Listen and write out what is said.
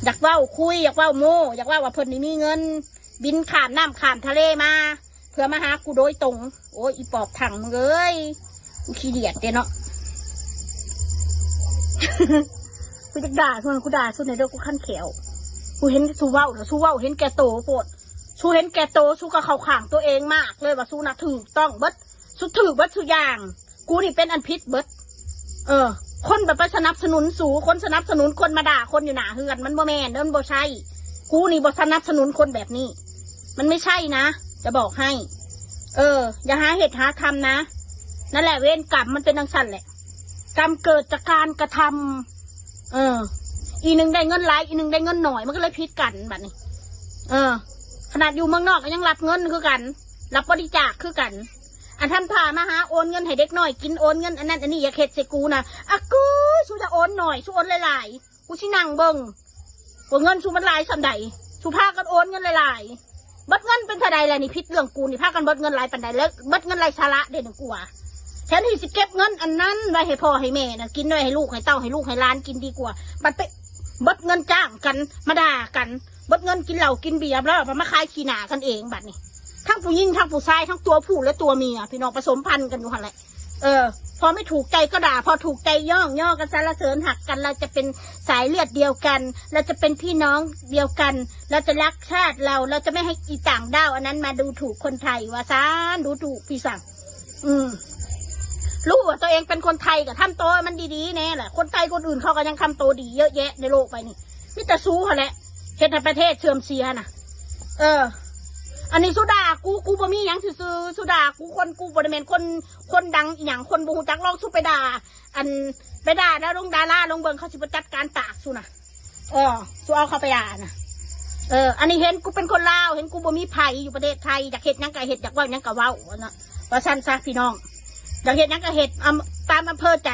ຢາກເວົ້າຄຸຍ ຢາກເວົ້າໂມ້ ຢາກເວົ້າວ່າເພິ່ນນີ້ມີເງິນ ບິນຂ້າມນ້ຳຂ້າມທະເລມາ ເພື່ອມາຫາກູໂດຍຕົງ. ໂອ້ຍ ອີປອບຖັງມຶງເອີຍ ກູຂີ້ດຽດເດ້ເນາະ. ກູຢາກດ່າຊຸນ ກູດ່າຊຸນແດ່ເດີ ກູຄັນແຂ້ວ. ກູເຫັນຊູເວົ້າແລ້ວ ຊູເວົ້າເຫັນແກ່ໂຕໂພດ. ຊູເຫັນແກ່ໂຕ ຊູກໍເຂົ້າຂ້າງຕົວເອງມາກເລີຍວ່າ ຊູນະຖືກຕ້ອງເບິດ ຊູຖືກເບິດຊູຢ່າງ. ກູນີ້ເປັນອັນຜິດເບິດ. ເອີ ຄົນແບບໄປສະໜັບສະໜູນຊູ ຄົນສະໜັບສະໜູນຄົນມາດ່າຄົນຢູ່ໜ້າເຮືອນ ມັນບໍ່ແມ່ນເດີ ມັນບໍ່ໃຊ່. ກູນີ້ບໍ່ສະໜັບສະໜູນຄົນແບບນີ້ ມັນໄມ່ໃຊ່ນະ ຈະບອກໃຫ້. ເອີ ຢ່າຫາເຮັດຫາທຳນະ. ນັ້ນແຫຼະ ເວນກຳມັນເປັນຈັ່ງຊັ້ນແຫຼະ ກຳເກີດຈາກການກະທຳ. ເອີ ອີໜຶ່ງໄດ້ເງິນຫຼາຍ ອີໜຶ່ງໄດ້ເງິນໜ້ອຍ ມັນກໍເລີຍຜິດກັນບັດນີ້. ເອີ ຂະໜາດຢູ່ເມືອງນອກກໍຍັງຮັບເງິນຄືກັນ ຮັບບໍລິຈາກຄືກັນ. ອັນທຳທ່າມາຫາໂອນເງິນໃຫ້ເດັກນ້ອຍກິນ ໂອນເງິນອັນນັ້ນອັນນີ້ ຢາກເຮັດໃສ່ກູນະ. ອາກູ ຊູຢ່າໂອນໜ້ອຍ ຊູໂອນຫຼາຍໆ ກູຊິນັ່ງເບິ່ງວ່າເງິນຊູມັນຫຼາຍສ່ຳໃດ. ຊູພາກັນໂອນເງິນຫຼາຍໆ ເບິດເງິນເປັນເທົ່າໃດແລ້ວນີ້? ຜິດເລື່ອງກູນີ້ ພາກັນເບິດເງິນຫຼາຍປານໃດ ແລ້ວເບິດເງິນໄຮ້ສາລະເດ້ໜຶ່ງກວ່າ. ແທນທີ່ຊິເກັບເງິນອັນນັ້ນໄວ້ໃຫ້ພໍ່ໃຫ້ແມ່ນະ ກິນໄວ້ໃຫ້ລູກໃຫ້ເຕົ້າ ໃຫ້ລູກໃຫ້ຫຼານກິນດີກວ່າ ບັດໄປເບິດເງິນຈ້າງກັນ ມາດ່າກັນ ເບິດເງິນກິນເຫຼົ້າກິນເບຍ ແລ້ວມາຂາຍຂີ້ໜ້າກັນເອງ. ບັດນີ້ທັງຜູ້ຍິງທັງຜູ້ຊາຍ ທັງຕົວຜູ້ແລະຕົວເມຍ ພີ່ນ້ອງປະສົມພັນກັນຢູ່ຫັ້ນແຫຼະ. ເອີ ພໍໄມ່ຖືກໃຈກໍດ່າ ພໍຖືກໃຈຍ້ອງຍໍກັນສັນລະເສີນຮັກກັນ ເຮົາຈະເປັນສາຍເລືອດດຽວກັນ ເຮົາຈະເປັນພີ່ນ້ອງດຽວກັນ ເຮົາຈະຮັກຊາດເຮົາ ເຮົາຈະໄມ່ໃຫ້ອີຕ່າງດ້າວອັນນັ້ນມາດູຖູກຄົນໄທ ວ່າຊັ້ນ ດູຖູກພີ່ສັງ. ອືມ ຮູ້ວ່າຕົວເອງເປັນຄົນໄທກໍທຳໂຕໃຫ້ມັນດີໆແດ່ລະ. ຄົນໄທຄົນອື່ນເຂົາກໍຍັງທຳໂຕດີເຍອະແຍະໃນໂລກໃບນີ້ ມີແຕ່ຊູຫັ້ນແຫຼະເຮັດໃຫ້ປະເທດເສື່ອມເສຍນະ. ເອີ ອັນນີ້ຊູດ່າກູ ກູບໍ່ມີຫຍັງຊື່ໆ ຊູດ່າກູ ຄົນ ກູບໍ່ໄດ້ແມ່ນຄົນ ຄົນດັງອີ່ຫຍັງ ຄົນບໍ່ຮູ້ຈັກ. ລອງຊູໄປດ່າ ອັນ ໄປດ່າດາລົງດາລາ ລອງເບິ່ງ ເຂົາຊິບໍ່ຈັດການປາກຊູນະ. ເອີ ຊູເອົາເຂົາໄປດ່ານະ. ເອີ ອັນນີ້ເຫັນກູເປັນຄົນລາວ ເຫັນກູບໍ່ມີໃຜຢູ່ປະເທດໄທ ຢາກເຮັດຫຍັງກໍເຮັດ ຢາກເວົ້າຫຍັງກໍເວົ້ານະ ວ່າຊັ້ນຊະພີ່ນ້ອງ. ຢາກເຮັດຫຍັງກໍເຮັດ ອຳ ຕາມອຳເພີໃຈ.